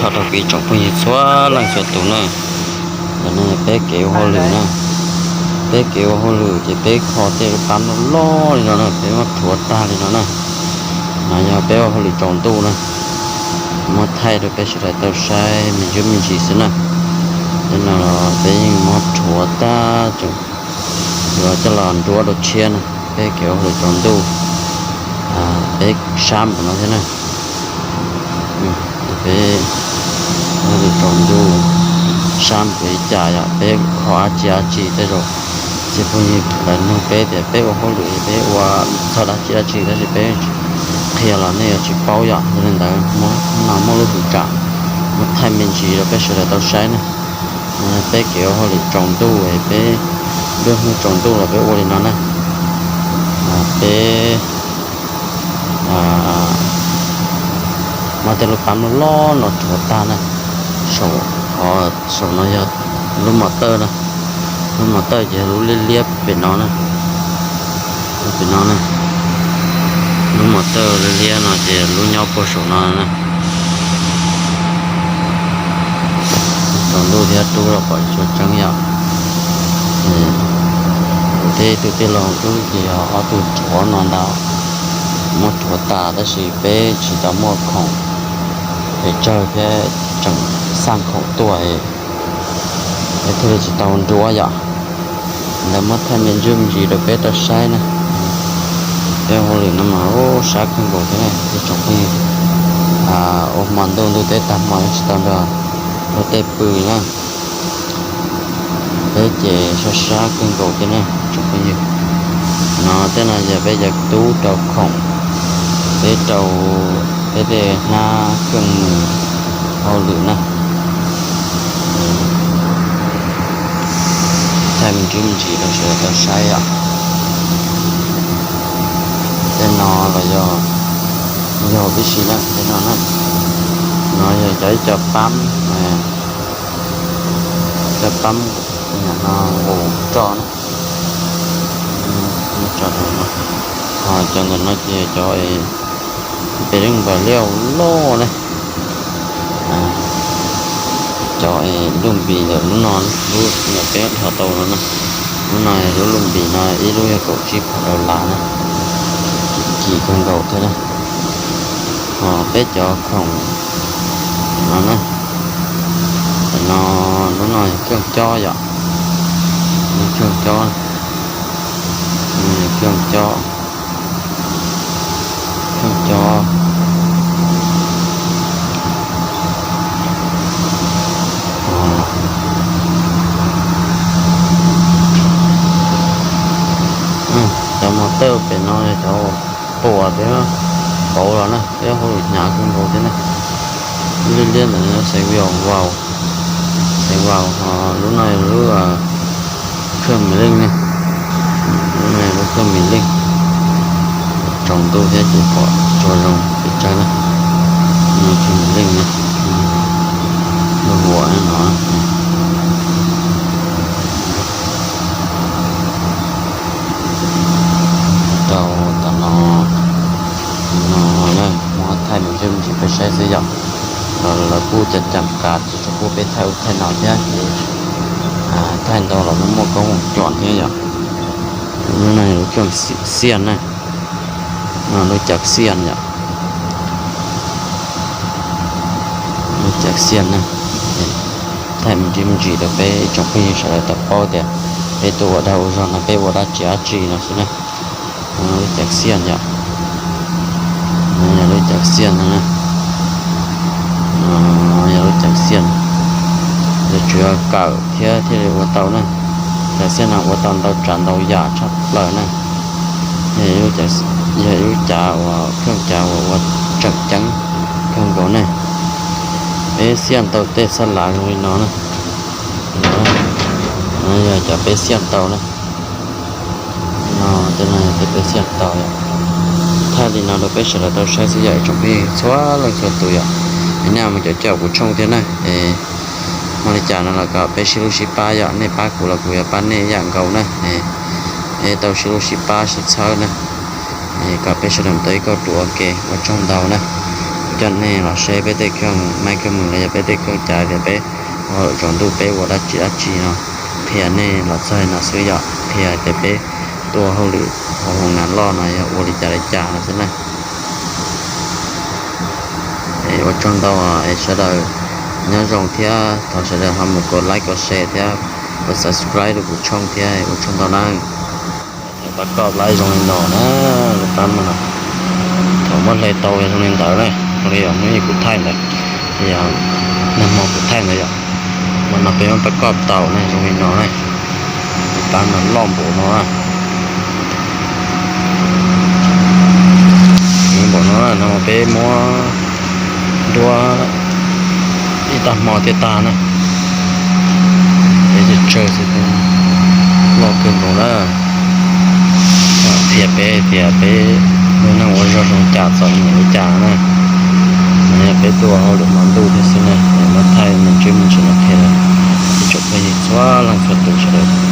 Tso rau kuv ib tsoom phooj ywg txhua leej txhua tus na, ntawm no peb kev ua hauj lwm na, peb kev ua hauj lwm ces peb kho tej lub pab loj loj li no na, peb muab rhuav tag li no na. No yog peb ua hauj lwm tsaus ntuj na, muab thaij rau peb sawv daws tau saib me ntsis me ntsis xwb na. Tej no los peb yeej muab rhuav tag tseem yuav coj los nruab rau tshiab na. Peb kev ua hauj lwm tsaus ntuj, peb sab npaum no thiab na. Peb ua hauj lwm tsaus ntuj sab npaum li cas yom, peb kho dab tsi dab tsi tej zaum txhua phooj ywg lawv nug peb tias peb ua hauj lwm peb ua txog dab tsi dab tsi tab sis peb qhia los nej yuav tsis paub yom. Yog li ntawd muab no muaj lub hwm tsam muab thaij me ntsis rau peb sawv daws tau saib na. Peb kev ua hauj lwm tsaus ntuj, peb nruab hnub tsaus ntuj los peb ua li no na. Peb muab tej lub pab loj loj no rhuav tag na. Saum, saum no yog lub mos tawj na, lub mos tawj ces yog lub liab liab pem no na, pem no na. Lub mos tawj liab liab no ces lub nyob puag saum no na. Tsaus ntuj thiab rub los pom tsis tseeb yom. Kuv thiab ib tug tij laug Dub ces yog ob tug rhuav no ntag, muab rhuav tas tab sis peb tsis tau muaj khoom pes tsawg thiab tseem xaj khoom tuaj, peb thiaj li tsis tau nruab yom. Ntawd muab thaij me ntsis me ntsis rau peb tau saib na. Peb hauj lwm no mas sab kawg nkaus thiab na ib tsoom phooj ywg. Ua hmo ntuj ntuj teb tag hmo tsis tau nrog luag tej pw na. Peb ces sab sab kawg nkaus thiab na tsoom phooj ywg. No tej no yog peb cov tub rau khoom, peb rau peb tej hnab keej mus hauj lwm na. Thaij me ntsis me ntsis rau sawv daws tau saib yom. Tej no los yog, yog tib si na tej no na. No yog cov ib co pab, cov pab no nqus roj na. Ho cov ntawm no ces cov pes leej npam liaj loj na. Cov lub npis ntawm lub no, lub nyuam peb dhos tau no na. Lub no lub lub npis no ib lub yog kaum tsib phav dollar na, kim kawg nkaus thiab na. Ho peb cov khoom no na, no, lub no yog keej cob yom, keej cob, keej cob, keej cob. Cov mos tawj pem no cov puas thiab pauv los na, peb hauj lwm hnyav kawg nkaus thiab na. Lub liab liab ntawm no xeev vau, xeev vau, ho lub no lub khawj me leej na. Lub no lub khawj me leej, tsaus ntuj thiab ces pom tsis tshua zoo pes tsawg na. Khawj me leej na, lub huam no. Rau tom no, no na, muab thaij me ntsis me ntsis peb saib xwb yom. Lawv kuj cam cam kas tsis tshua pub peb thaij ub thaij no thiab ces thaij ntau los muaj muaj koob cuam thiab yom. Lub no lub keej xiaj na, lub cav xiaj yom, lub cav xiaj na. Thaij me ntsis me ntsis rau peb ib tsoom phooj ywg sawv daws tau paub tias peb tuaj ua dag ua zog no peb ua dab tsi dab tsi no xwb na. Lub cav xiaj yom, yog lub cav xiaj no na, yog lub cav xiaj, yog tsuas yog kawm thiab thiaj li ua tau na. Cav xiaj no ua tau ntau tsav ntau yam tshaj plaws na. Yog ib lub cav uas pheej cav uas ua tseem ceeb kawg nkaus ne. Peb xiaj tau tej xab lav zoo li no na. No yog cov peb xiaj tau na. No tej no yog tej peb xiaj tau yom. Thaij li no rau peb sawv daws tau saib xwb yom ib tsoom phooj ywg txhua leej txhua tus yom. Es nej mus caum caum kuv tshooj thiab na es muaj li cas no los kom peb sib hlub sib pab yom, nej pab kuv los kuv yuav pab nej ib yam nkaus na. Es tau sib hlub sib pab sib txhawb na. Kom peb sawv daws mus tau ib kauj ruam ua ke, ua tsaug ntau na. Kuv Coj nej los saib peb tej kheej, maj kheej mus los yog peb tej kheej, cas tias peb ua hauj lwm tsaus ntuj peb ua dab tsi dab tsi no, qhia nej los txog no xwb yom, qhia tias peb tuaj hauj lwm hauv hoo nas loj no yog ua li cas li cas no xwb na. Es ua tsaug ntau es sawv daws nyob zoo thiab thov sawv daws ho mus kov like kov share thiab kov subscribe rau kuv tshooj thiab ua tsaug ntau na. Thaum pab koj plab zoo li no na, lub pab no, thaum muab hle tau yog zoo li ntawd na, zoo li yog hnub ib kuv thaij ntawd, yog nag hmo kuv thaij ntawd yom, mas no peb muab pab koj tau na zoo li no na, lub pab no loj npaum no na. Npaum no no peb muab nruab ib tag hmo thiaj tag na. Peb tsawg tsawg xwb, loj kawg nkaus na. Qhia peb tias peb lub neej ua zog zoo li cas txom nyem li cas na. Yog peb tuaj hauj lwm hmo ntuj thiab xwb na, muab thaij me ntsis me ntsis no qhia ib tsoom phooj ywg txhua leej txhua tus sawv daws